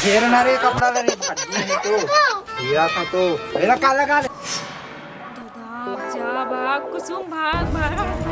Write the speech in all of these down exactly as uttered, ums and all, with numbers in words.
तेरा ना रे कपड़ा ला रे, फटनी है तो। हीरा था तो। मेरा काला काला। दादा, जा भाग, कुसुम भाग, भाग।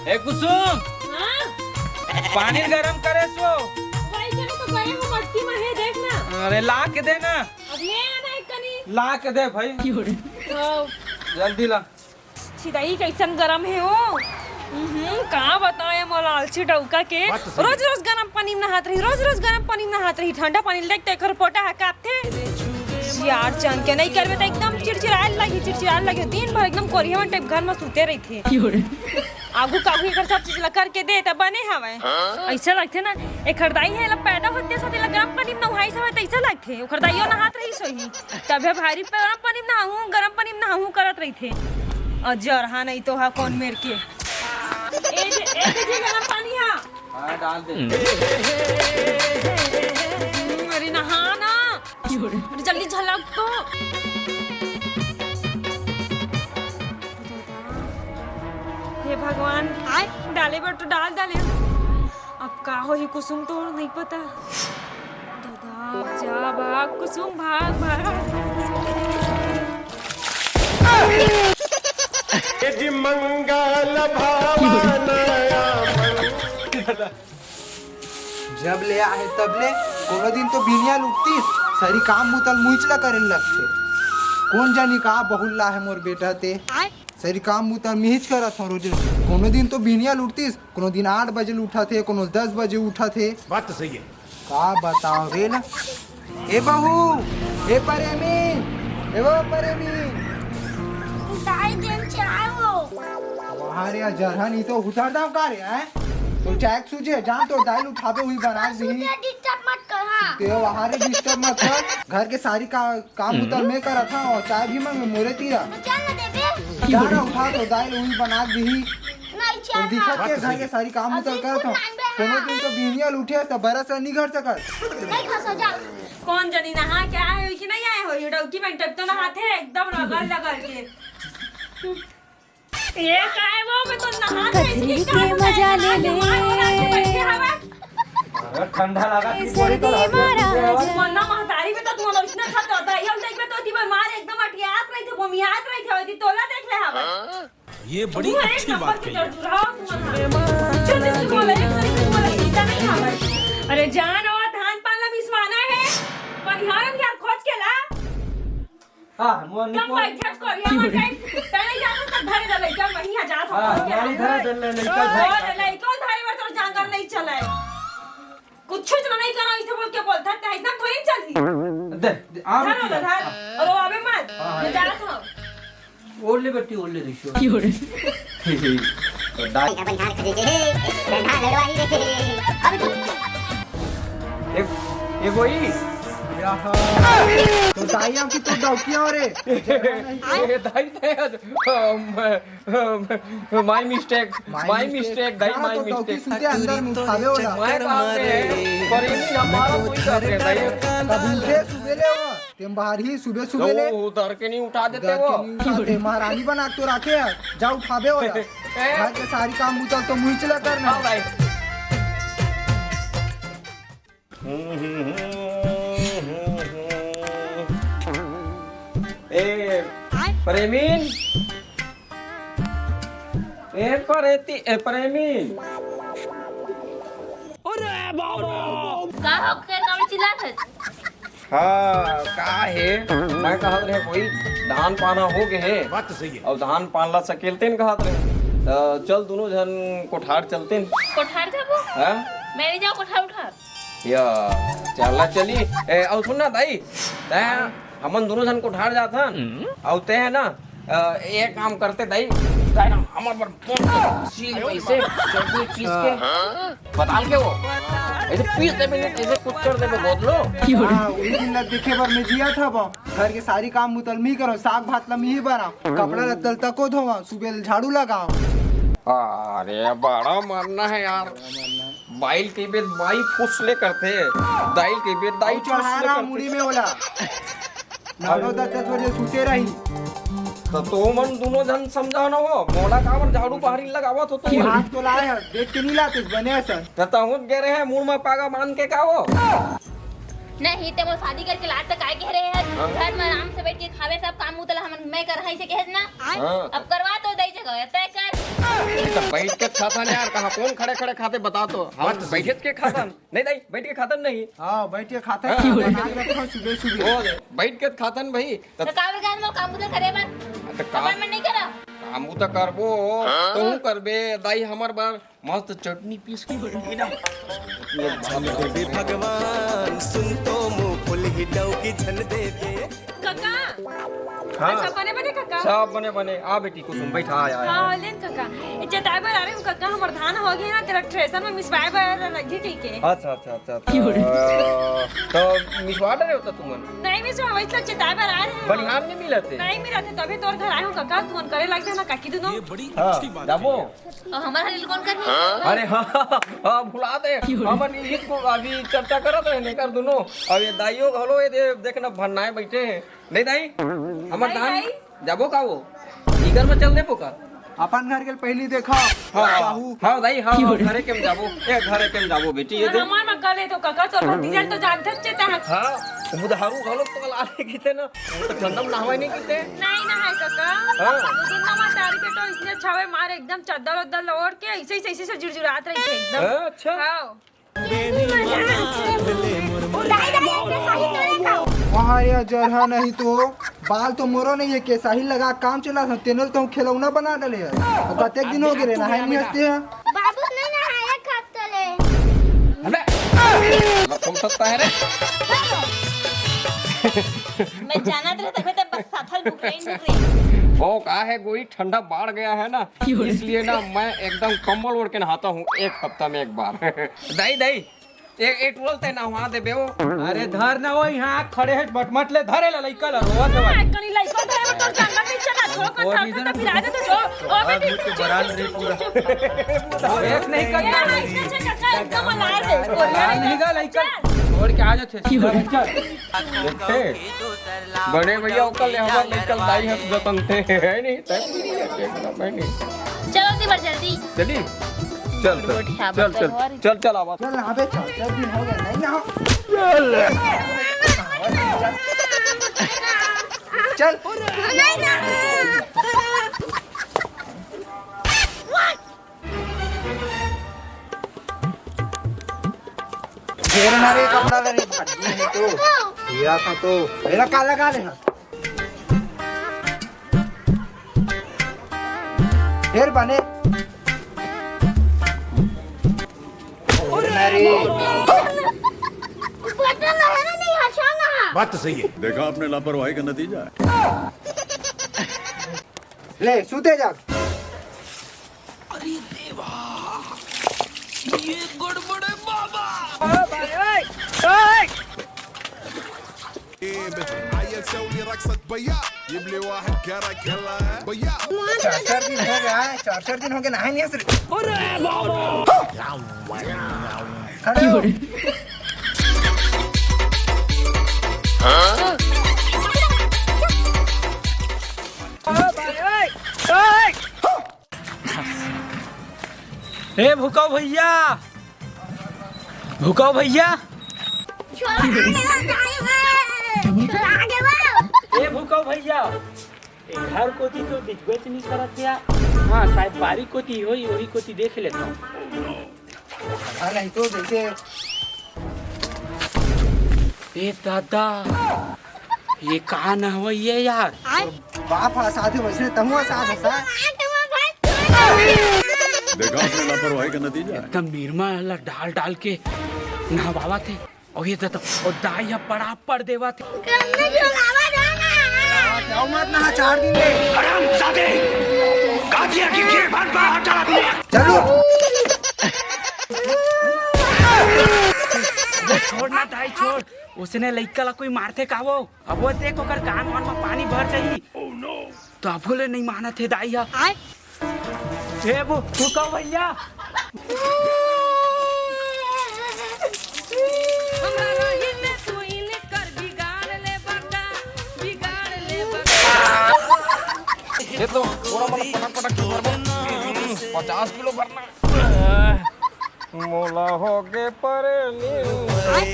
ए कुसुम, हाँ? पानी गरम करे सो। वही जगह तो गए हो, मटकी में है, देख ना। अरे ला के दे ना। अब ले आना एक कनी। ला के दे भाई। क्यों रे? ओ। जल्दी ला। छिदाई कैसन गरम है वो। हम्म, का बताएं, मोर आलसी डौका के। बात तो सही है। रोज रोज गरम पानी में नहात रही, रोज रोज गरम पानी में नहात रही। ठंडा पानी देख तो एकर पोटा हकाथे। यार, जान के नहीं करबे तो एकदम चिड़चिड़ाए लगी, चिड़चिड़ाए लगी। दिन भर एकदम कोरिया टाइप घर में सूते रही थे। आगू कागू एकर सब चीज ला करके दे त बने हवय। हाँ? ऐसा लगथे ना, एकर दाई हे, एला पैदा होते साथ एला गरम पानी में नहाई सवय, त ऐसा लगथे। ओकर दाइयो नहात रही सोही। तभे भारी गरम पानी में नहाहूं, गरम पानी में नहाहूं करत रहिथे। अजर हा नहीं तो हा कौन मेर के। ए दे, ए दे जी गरम पानी हा। हाँ, डाल दे। हम्म, अरे नहा ना। अरे जल्दी झलक तो। हे भगवान, आय, डाले बर तो डाल डाले। अब का होही कुसुम तो नहीं पता। दादा, जा भाग, कुसुम भाग, भाग। ए जी मंगल भवन आया मंगल। जब ले आहे तब ले कोनो दिन तो बिनिया लुटतीस, सरी काम बुतल मुइच ला करे लगथे। कोन जानी का बहुल ला हे मोर बेटा ते। सरी काम बुतल मिहिच करत हूँ रोज। कोनो दिन तो बिनिया लुटतीस, कोनो दिन आठ बजे उठत हे, कोनो दस बजे उठत हे। बात तो सही है। का बताओ रे ना। ए बहू, ए परेमी, ए वो परेमी। दाई देन चाय वो। वहाँ रे जरहन ई तो उतार दाव का रे, हैं? तो चाय सूझे, जान तो दाई उठावे हुई बना दी। सुते disturb मत कर, हाँ। ते वहाँ रे disturb मत कर, घर के सारी का काम हम्म। उतर मैं करत हूँ, चाय भी मांगे मोरे तीरा। तो चल ना देबे। जा ना उठा तो दाई उही बना दी। नहीं तो चाह दिखत खा। के घर के सारी काम अब उतर बिल्कुल करत हूँ। मानबे कोनो हाँ। दिन तो बिनिया उठे तो बरस नहीं घर सकत। नहीं खा सो जा। कौन जनी नहा के आए हो कि नहीं आए हो? ये डौकी में टप तो नहाते हैं एकदम रगड़ रगड़ के। ये काय वो मैं तो नहा के कथरी इसकी के काम मजा बताई ले ना, ले। मार बना के बैठे हवा। अरे ठंडा लगा, ए तू बोली तो सर्दी हल्का महाराज। फुल्का हवा। मन्ना महतारी में तो तुम लोग इतना खत होता है, ये हम देख में तो थी भाई मार एकदम अटियात रही थे, वो मियात रही थे, वो तोला देख ले हवा। ये बड़ी अच्छी बात कही है। अरे जान, और धान पाला मिसवाना है, पनिहारन यार खोज के ला। हाँ, मोर कम निको- बैठे कोरिया में जाए, पहले जा तो धरे दे लइका, वहीं आ जा तो हाँ, खोज के ला। मोर धरे दे ले लइका, ओ, धरे। ले लइका धरे में तोर जांगर नहीं चले। कुछ तो नहीं करो, इसे बोल के बोलता है, इतना थोड़ी चलती। दे, दे, आम धर की वाला, है। धर। और वो अबे मत, हाँ, हाँ, मैं जा ले। तो। ओढ़ ले बेटी, ओढ़ ले रिशु। की हो रे? तो दाई अपन धान खरीदे, धान लड़वाई रे। अब ए, ए बोई। यहाँ। तो दाई, हम की तो डौकिया हो रे। ए, दाई, दाई, आज, अम, अम, my mistake, my mistake, दाई, my mistake। सुते अंदर में उठावे वाला। मैं कहा के, पर ये नहीं, हमारा कोई कर दे, दाई। कब उठे सुबेरे हो? तेम बाहर ही सुबह सुबह ले। वो उधर के नहीं उठा देते उधर वो। के नहीं उठाते, महारानी बना के तो रखे है। जा उठावे वाला। ए। घर के सारी काम उतर तो मुझे चला करना। हाँ भाई। ए, प्रेमीन। ए, परेती, ए, प्रेमीन। अरे बाबा। का हो, के नाम चिल्लात है? हाँ, का हे? मैं कहत रहे, कोई धान पाना हो गए हे। बात तो सही है। और धान पान ला सकेलते न कहत रहे। तो चल, दोनों जन कोठार चलते न। कोठार जाबो? हाँ? मैं नहीं जाऊँ कोठार उठार। या, चला चली। ए, और सुन ना दाई, तै हमन दोनों जन कोठार जात हन। हम्म। और तै है ना, अ, एक काम करते दाई, जाए ना, हमर बर मस्त सील वैसे चटनी पीस के। बताल के वो ऐसे पीस देबे, नहीं ऐसे कुचर देबे, बोतलो। हाँ, उही दिन ला देखे बर मैं जिया था बा। घर के सारी काम उतल मी करो, साग भात ला मी ही बनाओ, कपड़ा लत्तल तको धोवा, सुबह झाड़ू लगाओ। अरे बड़ा मानना है यार। बाइल के बेर बाई फुसले करथे, दाइल के बेर दाई अउ चढ़ा फुसले रहा करथे। मुड़ी में ओला। नानो दस दस बजे सुते रही। तो तुमन दोनों झन समझाओ ना हो, मोला काबर झाड़ू बहारी लगावत हो तुम? हाथ तो लाए है, देख के नहीं लाते बने सर। तो तहुत गे रहे मुड़ में पागा बांध के का हो? नहीं ते मोर शादी करके लात तक आए कह रहे हैं। हाँ। घर में आराम से बैठ के खावे, सब काम उतला हमन मैं कर है से कहे ना। हाँ। अब करवा तो दई जगह तय कर। तो बैठ के खाता ना यार, कहाँ कौन खड़े खड़े खाते बता तो। हम बैठ के खाता। नहीं दाई, बैठ के खातन नहीं। हाँ, बैठ के खातन हाँ। नहीं, बना के रखो सुबह सुबह। ओ, बैठ के खातन भाई। तो काबर गए मोर काम उधर करे बर? तो काम अपन मन नहीं करा। काम तो करबो, हाँ? तू करबे, दाई हमर बर मस्त चटनी पीस के बैठी ना। झन देबे भगवान, सुन तो मुंह फुल ही डौकी झन देबे। कका, हाँ। सब बने बने कका? सब बने बने। आ बेटी कुसुम, बैठा, आ, आ, आ। हाँ, लेन कका। ए, चेताए बर आ रहे हूँ कका, हमर धान हो गए ना, तेरा थ्रेसर में मिसवाए बर लगी कही के। अच्छा, अच्छा, अच्छा, अच्छा। तो मिसवा डरे होता तुमन? नहीं मिसवा, वैसे चेताए बर आ रहे हैं। बनिहार नहीं मिलते? नहीं मिलते, तभी तोर घर आए हूँ कका, तुमन करे लग जाना काकी दोनों। हाँ, जाबो। अउ हमर हरेली कोन करही? अरे हाँ, हाँ, भुला दे। हमन इही को अभी चर्चा करत रहे ने कर दुनो। अब ये दाइयो घलो ये दे, देखना भन्नाए बैठे हैं। नहीं दाई, हमर नहीं धान दाई। जाबो का वो? इकर में चल देबो का? अपन घर के पहली देखा। हाँ, बाहू। हाँ दाई, हाँ, हाँ, घरे के में जाबो। ए, घरे के में जाबो बेटी, ये दे। हमर में गले तो कका, तोर भतीजा तो जानते चे तहत। हाँ, बुधारू घलो तो ला ले किते ना। तो ठंडा में नहवाई नहीं किते? नहीं नहाए कका। हाँ। वो दिन नवा तारी के तो इसने छावे मारे एकदम चद्दर उद्दर ओढ़ के ऐसे, ऐसे, ऐसे, ऐसे जुरजुरात रही थे एकदम। हाँ, अच्छा। हाँ। दाई, दाई, एक के साही करे का? वहाँ ये जरहा नहीं तो बाल तो मोरो नहीं है, के साही लगा काम चला था, तेनो तो खिलौना बना डाले है। और कतेक दिन हो गए रे, नहाए नहीं हंसते हैं। बाबू नहीं नहाए एक हफ्ते ले। अबे, तुम सकता है रे। मैं जानत रहे तबे तो बस साथल बुक रही, बुक रही। वो का है, गोई ठंडा बाढ़ गया है ना, इसलिए ना मैं एकदम कंबल ओढ़ के नहाता हूँ एक हफ्ता में एक बार। दाई, दाई, ए, ए टुरल तै नहवा देबे ओ। अरे धर ना ओ, यहाँ खड़े है, बटमट ले, धरे ला लइका ला, रोवत है। हाँ, कनी लइका धरे में तोर जांगर नहीं चला, छोड़ कर और धर इधर तो फिर आ जाते जो। ओ बेटी, चुप, चुप, चुप, चुप, चुप। एक नहीं कर। ये ना, इसने से कका एकदम मलार दे, बोलिया नहीं नहीं। गा लइका, छोड़ के आ जाते। चल। बड़े भैया ओकर ले हमर लइका दाई हक जतन थे, है नहीं? तै नहीं। चलो दी बार जल्दी। चली? चल, चल। रोटी हाँ, चल, बर्तन चल। और चल, चल, आवा। चल, अबे, चल, चल, दिन हो गया, नहीं ना हो। चल। चल। नहीं ना। घेर ना रे, कपड़ा रे, फाटी नहीं तो। हीरा का तो, मेरा काला काले है। फिर बने। अरे। बटन लगा ना, नहीं, अच्छा ना। बात तो सही है। देखा आपने लापरवाही का नतीजा है। ले, सूते जा। अरे देवा, ये गड़बड़ है बाबा। ओ भाई, ओए, ओए। عيل سوي رقصة بيا، يبلي واحد كرك يلا بيا. चार चार दिन हो गया है, चार चार दिन हो गया, नहाए नहीं हंस रहे। अरे बाबा। खड़े हो। ए भूखा भैया, भूखा भैया। छोड़ा दे वो दाई बे, छोड़ा दे वो। ए भूखा भैया, ए घर कोती तो दिखबेच नहीं करत या। हाँ, शायद बारी कोती होई, वही कोती देख लेता हूँ। हाँ, नहीं तो जैसे ए दादा, ये का नहवई है यार? बाप हा साधु वैसे तमुआ साधु सा। देखा आपने लापरवाही का नतीजा है। एकदम निरमा ला डाल डाल के नहवावा थे। और ये दादा, और दाई हा पड़ा पड़ देवा थे। गंदगी वाला आवाज आ रहा है। जाओ मत ना, चार दिन ले। हरामजादे, का चलो। छोड़ ना दाई, छोड़। उसने लइका ला कोई मारथे का वो? अब वो देख, ओकर कान वान में पानी भर जाही। तो अबो ले नहीं मानत हे दाई ह। आय। ए वो, तू कहो भैया। हमरा रही में तू इनकर बिगाड़ ले बता, बिगाड़ ले बता। ये तो पूरा मन पटक पटक के भरबो। पचास किलो भरना। मोला होगे प्रेम,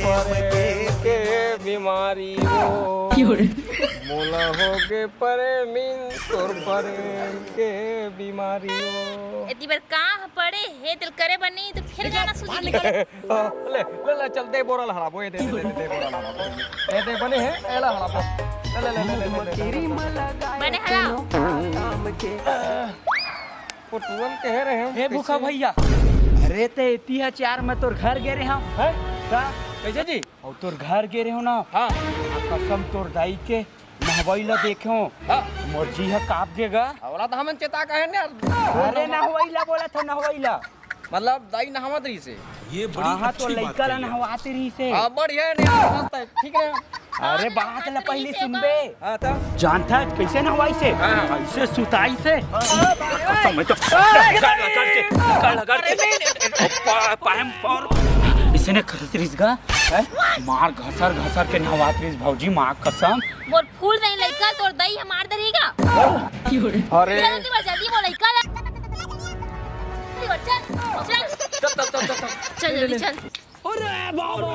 प्रेम के बीमारी हो। मोला होगे प्रेम, तोर प्रेम के बीमारी हो। एती बर का पड़े हे, तेल करे बर नहीं तो फिर गाना सुन ले। ले, ले, ले, चल दे बोरा ला हराबो, ये दे, दे, दे, दे बोरा ला हराबो। ये दे बने हे, एला हराबो। ले, ले, ले, ले, ले, ले, ले, ले। बने हराओ। वो तुरंत कहे रहे हम, ए भूखा कैसे? भैया, अरे ते एती ह चार, मैं तोर घर गे रहे हूँ। हैं? का? कैसे जी? और तोर घर गे रहे हो ना? हाँ। आ कसम तोर दाई के नहवाई ला देखे हो। हाँ। मोर जी ह काप गे गा। अवला तो हमन चेता कहे ने। अरे नहवाई ला बोला था, नहवाई ला। मतलब दाई नहावत रही से। ये बड़ी हाँ, हाँ, तो अच्छी बात लइका ला कही है। नहवाते रही से। हाँ, बढ़िया है, नहीं, मस्त है, ठीक है। अरे बात ला पहले सुनबे। हाँ, तो? जानता है कैसे नहवाई से? हाँ। ऐसे सुताई से। कसम है तो। लगा, लगा के, लगा, लगा के। पा-, पायम पर। इसने खरीद रिस गा, हैं? मार घसर घसर के नहवात रिस भौजी, माँ कसम। मोर फूल नहीं लइका, तोर दई हमार दरीगा। अरे। चल, जल्दी बढ़, जल्दी बोल, लइका ला। जल्दी बढ़, चल, चल। चल, चल, चल, चल, चल। चल, जल्दी चल। अरे बाबा।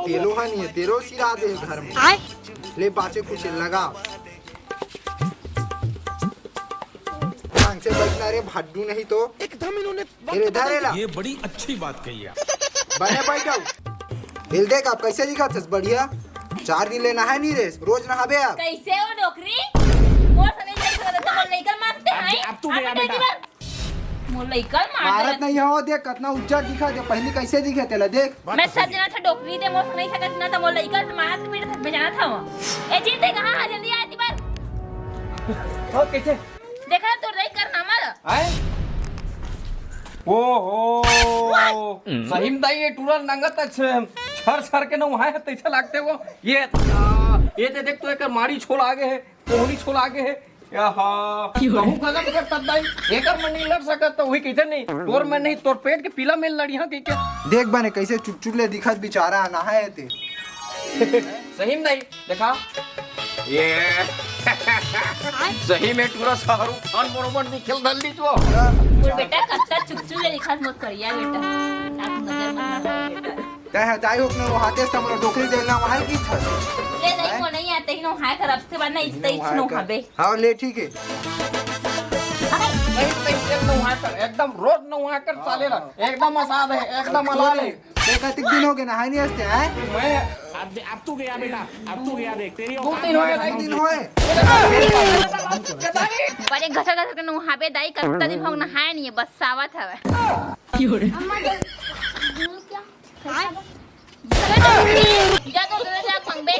तेलो हा नहीं है, तेरो सिरा दे घर में। आय। ले बाचे कुछ लगा। ढंग से बैठना रे, भाड्डू नहीं तो। एकदम इन्होंने ये ले, धर एला। ये बड़ी अच्छी बात कही आप। बने बैठ जाओ। हिल देख, अब कैसे दिखत हस? बढ़िया। चार दिन ले नहाए नहीं रे, रोज नहाबे अब। कैसे हो डोकरी? मोर से नहीं खेल सकत, तो मोर लइका ल मारते हैं। अब तू गया बेटा। मोर लइका ल मार मारत नहीं हो, देख कितना उज्जर दिखत हे, पहली कैसे दिखत हे ला देख। मैं सब जना था डोकरी दे, मोर से नहीं सकत ना, तो मोर लइका से मारत बेटा था, बेचारा था वो। ए जीत है कहाँ? जल्दी आ, एती बर। हो, कैसे? देखा तोर दई करना मर। आय? ओहो, सही में दाई ये टूरा नंगत छ-, छर छर के नहाए हे, तैसे लागथे वो। ये, आ, ये ते देख तो एकर माड़ी छोल आगे हे, कोहनी छोल आगे हे। आहा, कहूँ गलत कर तब दाई, एकर मन नहीं लड़ सकत तो वही कहिथे नहीं, तोर मन नहीं, तोर पेट के पीला में लड़िहा कहिके। देख बने कैसे चुप चुप ले दिखत बिचारा नहाए हे ते। सही में नहीं। देखा, ये सही में टूरा शाहरुख खान बरोबर निकल धर ली तो। मोर बेटा कत्ता चुप चुप ले दिखत मोर करिया बेटा। आप नजर मत लगाओ बेटा। तै ह जाई होक न, वो हाथे से हमरो डोकरी देना वहां की था। ले नहीं, वो नहीं आते ही नहाए कर, अब से बाद ना इतना ही नहाए कर। नहाबे। हाँ, ले ठीक है। नहीं, नहीं, तेल नहाए कर, एकदम रोज नहाए कर साले ला। एकदम आजाद है, एकदम हलाल है। ते कतिक दिन होगे नहाए नहीं हस ते, हैं? मैं अब, अब तू गया बेटा, अब तू गया देख, तेरी दो औकात दिन होए, नहीं दो दिन होए। बड़े घसर घसर के नहाबे दाई, कत्ता दिन होगे नहाए नहीं है, बस सावत हवे। अम्मा, जल-, जल क्या? जा तो, जा, जा, मंगबे।